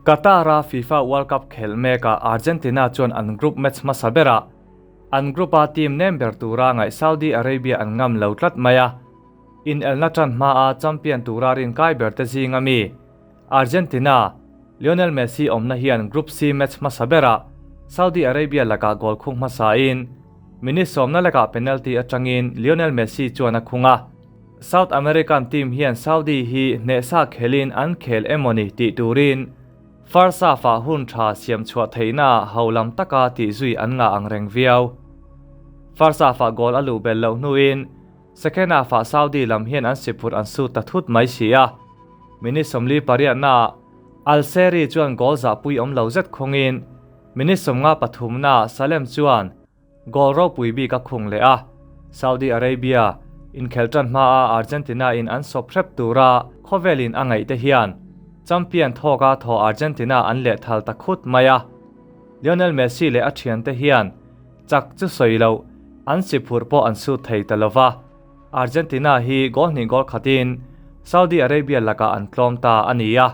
Qatar-a FIFA World Cup khelh mekah Argentina chuan an group match hmasa berah an group-a team nem ber tura ngaih Saudi Arabia an ngam lo tlat mai a. Inelna tan hmaa champion tura rinkai berte zinga mi Argentina, Lionel Messi awmna hian Group C match hmasa berah Saudi Arabia lakah goal khung hmasain minute sawmna lekah penalty atangin Lionel Messi chuan a khung a. South American team hian Saudi hi hnehsa khelin an khel emawni tih turin first half-ah hun tha siam chhuah theihnaah ho lam taka tih zui an ngah ang reng viau. First half-ah goal a luh belh loh hnuin second half-ah Saudi lam hian an siphurh an sut ta thut mai si a. Minute 48naah Al-Seri chuan goal zahpui awm lo zet khungin minute 53naah Salem chuan Goal ropui bik a khung leh a, Saudi Arabia inkhel tan hmaa Argentina in an sawp hrep tura khawvelin a ngaih te hian champion thawka thaw Argentina an lehthal ta khut mai a. Lionel Messi leh a thiante hian chak chu sawi loh an siphurh pawh an sut thei ta lova, Argentina hi goal hnih goal khatin Saudi Arabia lakah an tlawm ta a ni a.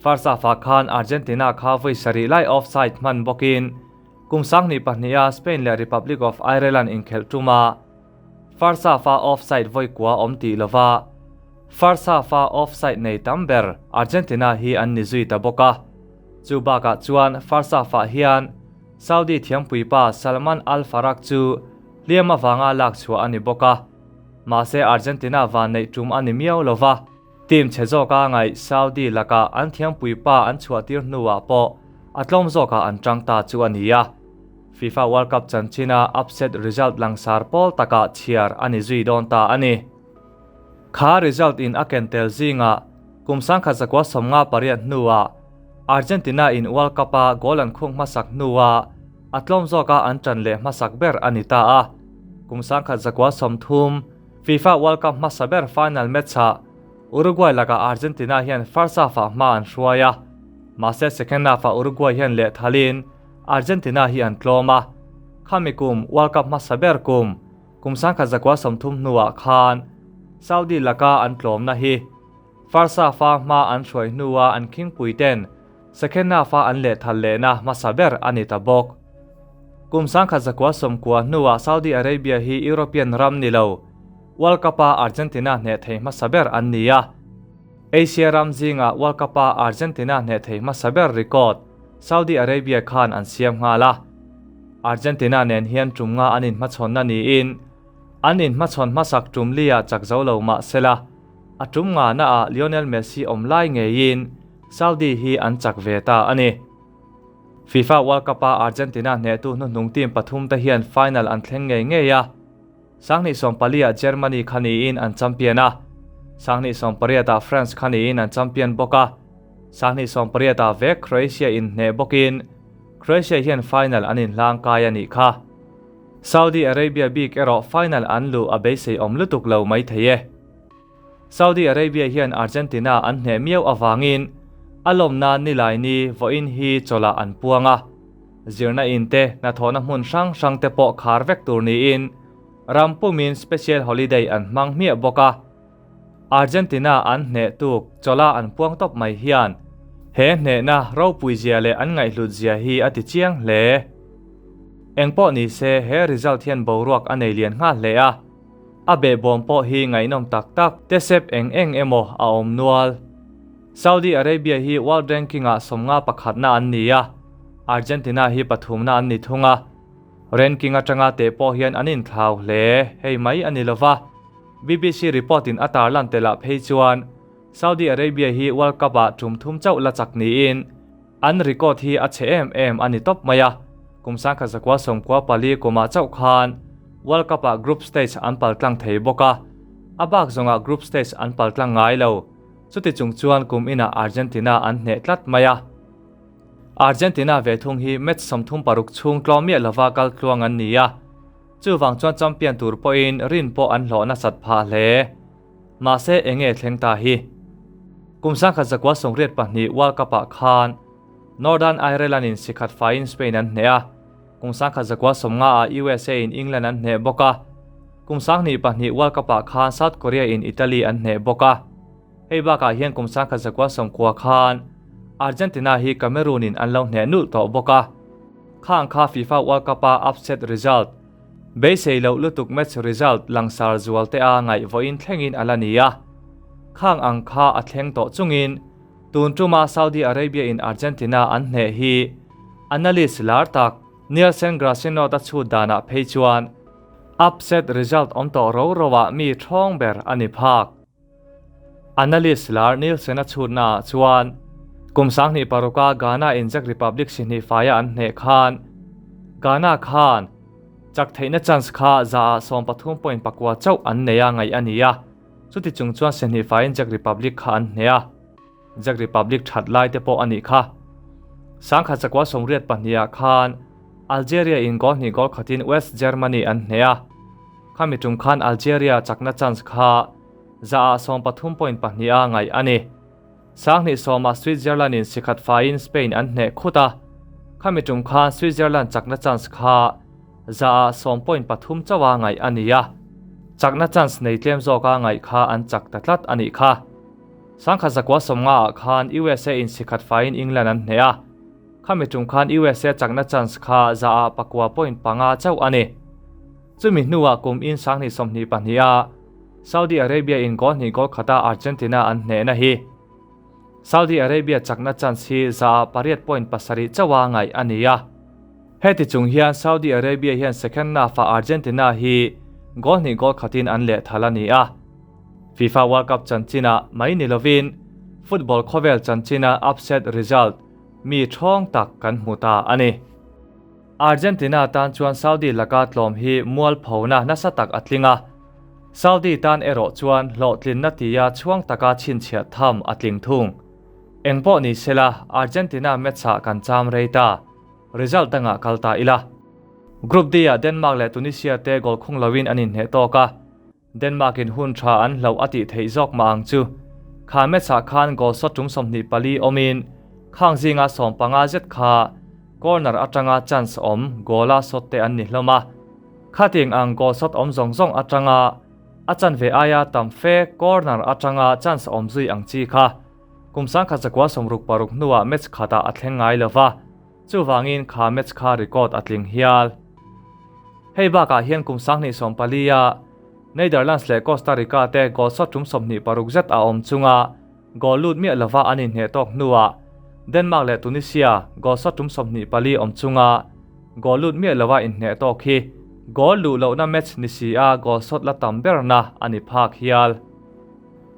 First half-ah khan Argentina kha vawi sarih lai offside hman bawkin Kum 2002 a Spain leh Republic of Ireland inkhelh tuma first half-a offside vawi kua awm tih lova first half-a offside nei tam ber Argentina hi an ni zui ta bawk a. Chu bakah chuan first half-ah hian Saudi thiampuipa Salman Al Farag chu hliam avanga lak chhuah a ni bawk a. Mahse Argentina van neih tum a ni miau lova. Team chhe zawka ngaih Saudi lakah an thiampuipa an chhuahtir hnuah pawh a tlawm zawkah an tang ta chu a ni a. FIFA World Cup chanchina upset result langsar pawl takah chhiar a ni zui dawn ta a ni. Kha result in a ken tel zingah kum 1958 hnuah Argentina in World Cup a goal an khung hmasak hnuah a tlawm zawka an tan leh hmasak ber a ni ta a. Kum 1930 FIFA World Cup hmasa ber final match-ah Uruguay lakah Argentina hian first half-ah hma an hruai a, mahse second half-ah Uruguay hian lehthalin Argentina hi an tlawm a. Khami kum World Cup hmasa ber kum, kum 1930 hnuah khan Saudi laka an tlawmna hi first half-a hma an hruai hnua an khingpui ten second half-a an lehthal lehna hmasa ber a ni ta bawk. Kum 1990 hnuah Saudi Arabia hi European ram ni lo, World Cup-a Argentina hneh thei hmasa ber an ni a. Asia ram zingah World Cup-a Argentina hneh thei hmasa ber record Saudi Arabia khan an siam nghal a. Argentina nen hian tum nga an inhmachhawnna niin an inhmachhawn hmasak tum lia chak zo lo mah sela, a tum nga naah Lionel Messi awm lai ngeiin Saudi hi an chak ve ta a ni. FIFA World Cup-a Argentina hnehtu hnuhnung team pathum te hian final an thleng ngei ngei a. 2014 ah Germany kha niin an champion a, 2018 ah France kha niin an champion bawk a, 2018 ah vek Croatia in hneh bawkin Croatia hian final an inhlang kai a nih kha. Saudi Arabia bik erawh final an luh a beisei awm lutuk lo mai thei e. Saudi Arabia hian Argentina an hneh miau avangin a lawmna Nilaini vawiin hi chawlhah an puang a. Zirna in te, hnathawhna hmun hrang hrang te pawh khar vek tur niin ram pumin special holiday an hmang hmiah bawk a. Argentina an hneh tuk chawlha an puang tawp mai hian he hnehna ropui zia leh an ngaihhlut zia hi a ti chiang hle. Engpawh ni se he result hian boruak a nei lian nghal hle a. A behbawm pawh hi ngaihnawm tak tak te sep eng eng emaw a awm nual. Saudi Arabia hi world ranking-ah 51na an ni a, Argentina hi pathumna an ni thung a. Ranking atanga teh pawh hian an inthlau hle, hei mai a ni lova. BBC report-in a tarlan telah phei chuan Saudi Arabia hi World Cup-ah tum thum chauh la chak niin an record hi a chhe em em a ni tawp mai a. Kum 1994 kumah chauh khan World Cup-ah group stage an paltlang thei bawk a, a bak zawngah group stage an paltlang ngai lo. Chuti chung chuan kum inah Argentina an hneh tlat mai a. Argentina ve thung hi match 36 chhung tlawm miah lova kal tluang an ni a. Chuvang chuan champion tur pawhin rin pawh an hlawh nasat phah hle. Mahse enge thleng ta hi? Kum 1982 World Cup-ah khan Northern Ireland in sikhat faiin Spain an hneh a. Kum 1990 ah USA in England an hneh bawk a. Kum 2002 World Cup-ah khan South Korea in Italy an hneh bawk a. Hei bakah hian kum 1990 khan Argentina hi Cameroon in an lo hneh nulh tawh bawk a. Khang kha FIFA World Cup a upset result, beisei loh lutuk match result langsar zual te a ngaih vawiin thlengin a la ni a. Khang ang kha a thleng tawh chungin tun tuma Saudi Arabia in Argentina an hneh hi analyst lar tak Nielsen Grasinot a chhut danah phei chuan upset result awm tawh ro ro ah mi thawng ber a ni phak. Analyst lar Nielsen a chhutnaah chuan kum 26 a Ghana in Czech Republic sihnih faia an hneh khan Ghana khan chak theihna chance kha 13.9% chauh an nei a ngaih a ni a, chuti chung chuan sihnih faiin Czech Republic kha an hneh a, Czech Republic that lai te pawh a nih kha. 1982 ah khan Algeria in goal hnih goal khatin West Germany an hneh a, khami tum khan Algeria chakna chance kha 13.2% a ngaih a ni. 2010 ah Switzerland in sikhat faiin Spain an hneh khut a, khami tum khan Switzerland chakna chance kha 10.3% chauh a ngaih a ni a, chakna chance nei tlem zawka ngaih kha an chak ta tlat a nih kha. 1990 ah khan USA in sikhat faiin England an hneh a, khami tum khan USA chakna chance kha 9.5% chauh a ni. Chumi hnuah kum in 2022 a Saudi Arabia in goal hnih goal khata Argentina an hnehna hi Saudi Arabia chakna chance hi 8.7% chauh a ngaih a ni a. Heti chung hian Saudi Arabia hian second half ah Argentina hi goal hnih goal khatin an leh thal a ni a. FIFA World Cup chanchina mai ni lovin football khawvel chanchina upset result mi thawng tak kan hmu ta a ni. Argentina tan chuan Saudi laka tlawm hi mual phona nasa tak a tling a. Saudi tan erawh chuan hlawhtlinna tia chhuang taka chhinchhiah tham a tling thung. Engpawh ni sela Argentina match ah kan cham rei ta. Result dangah kal ta ila. Group D ah Denmark leh Tunisia te goal khung loin an inhneh tawk a. Denmark in hun tha an hloh a tih theih zawk mah ang chu. Kha match ah khan goal shot tum 24 awmin khang zinga 15 zet kha corner atanga chance awm goal a shot te an ni hlawm a. Khating ang goal shot awm zawng zawng atanga a chanve aia tam fe corner atanga chance awm zui ang chi kha kum 1966 hnuah match khatah a thleng ngai lova, chuwangin kha match kha record a tling hial. Hei bakah hian kum 2014 a Netherlands leh Costa Rica te goal shot tum 26 zet a awm chunga goal lut miah lova an inhneh tawk hnuah Denmark leh Tunisia goal shot tum 24 awm chunga goal lut miah lova inhneh tawk hi goal luh lohna match ni si a goal shot la tam berna a ni phak hial.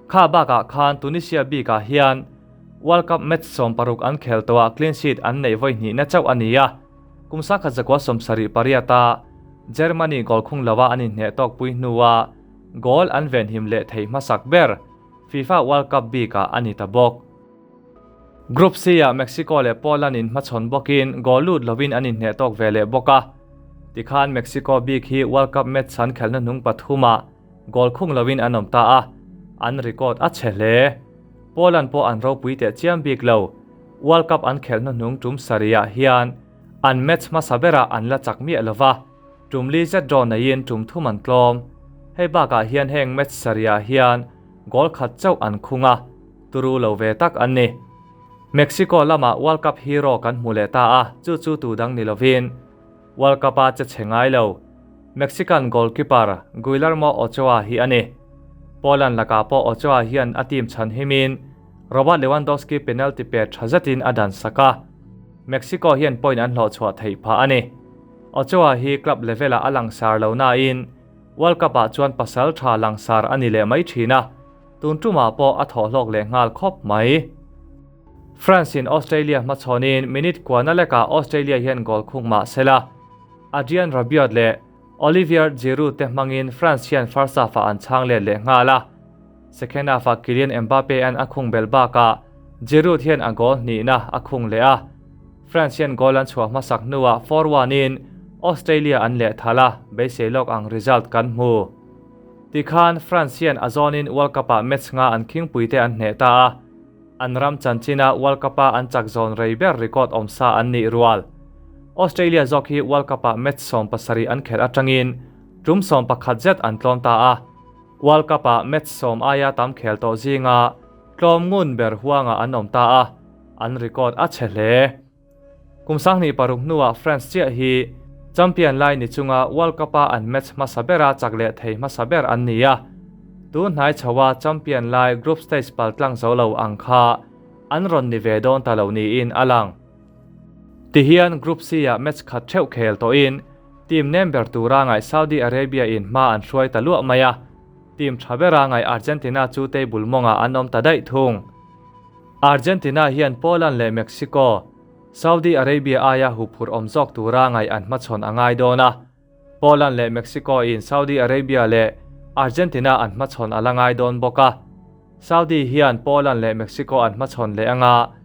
Kha bakah khan Tunisia bikah hian World Cup match 16 an khel tawhah clean sheet an nei vawi hnihna chauh a ni a. Kum 1978 a Germany goal khung lova an inhneh tawk pui hnuah goal an venhim leh thei hmasak ber FIFA World Cup bikah a ni ta bawk. Group C ah Mexico leh Poland in hmachhawn bawkin goal lut lovin an inhneh tawk ve leh bawk a. Tikhan Mexico bik hi World Cup match an khelna hnung pathumah goal khung lovin an awm ta a, an record a chhe hle. Poland pawh an ropui teh chiam bik lo. World Cup an khelhna hnung tum sarihah hian an match hmasa berah an la chak miah lova, tum li zet draw neiin tum thum an tlawm. Hei bakah hian heng match sarihah hian goal khat chauh an khung a, turu lo ve tak an ni. Mexico lamah World Cup hero kan hmu leh ta a, chu chu tu dang ni lovin World Cup a che chhe ngai lo. Mexican goalkeeper Guillermo Ochoa hi a ni. Poland lakah pawh Ochoa hian a team chhan himin Robert Lewandowski penalty pe tha zetin a dan sak a. Mexico hian point an hlawh chhuah theih phah a ni. Ochoa hi club level ah a langsar lo nain World Cup ah chuan pasal tha langsar a ni leh mai thin a, tun tumah pawh a thawh hlawk leh nghal khawp mai. France in Australia hmachhawnin minute kuana lekah Australia hian goal khung mah sela. Adrien Rabiot leh Olivier Giroud te hmangin France hian first half ah an chhang let leh nghal a. Second half ah Kylian Mbappe an a khung bel bakah Giroud hian a goal hnihna a khung leh a. France hian goal an chhuah hmasak hnuah 4-1 in Australia an leh thal a, beisei lawk ang result kan hmu. Tikhan France hian a zawnin World Cup ah match nga an khingpui te an hneh ta a. An ram chanchina World Cup a an chak zawn rei ber record awm sa an nih rual. Australia zawk hi World Cup ah match 17 an khelh atangin tum 11 zet an tlawm ta a. World Cup ah match 10 aia tam khel tawh zinga tlawm ngun ber huanga an awm ta a. an record a chhe hle. Kum 26 hnuah France chiah hi champion lai ni chunga World Cup-a an match hmasa bera chak leh thei hmasa ber an ni a. Tun hnai chhoa champion lai group stage pal tlang zo lo ang kha an rawn ni ve dawn ta lo niin a lang. Tihian Group C-ah match khat theuh khel tawhin team nem ber tura ngaih Saudi Arabia in hma an hruai ta luah mai a, team tha bera ngaih Argentina chu table mawngah an awm ta daih thung. Argentina hian Poland leh Mexico, Saudi Arabia aia huphurh awm zawk tura ngaih an hmachhawn a ngai dawn a, Poland leh Mexico in Saudi Arabia leh Argentina an hmachhawn a la ngai dawn bawk a. Saudi hian Poland leh Mexico an hmachhawn leh anga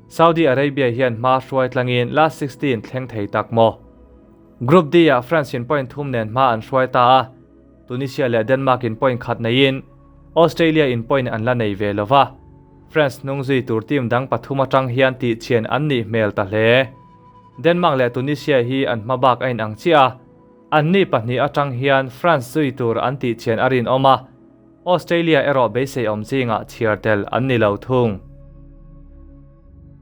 Saudi Arabia hian hma hruai tlangin last 16 thleng thei tak maw? Group D ah France in point thum nen hma an hruai ta a, Tunisia leh Denmark in point khat neiin Australia in point an la nei ve lova, France hnung zui tur team dang pathum atang hian tihchhian an nih hmel ta hle. Denmark leh Tunisia hi an hma bak a inang chiah a, anni pahnih atang hian France zui tur an tihchhian a rinawm a, Australia erawh beisei awm zingah chhiar tel an ni lo thung.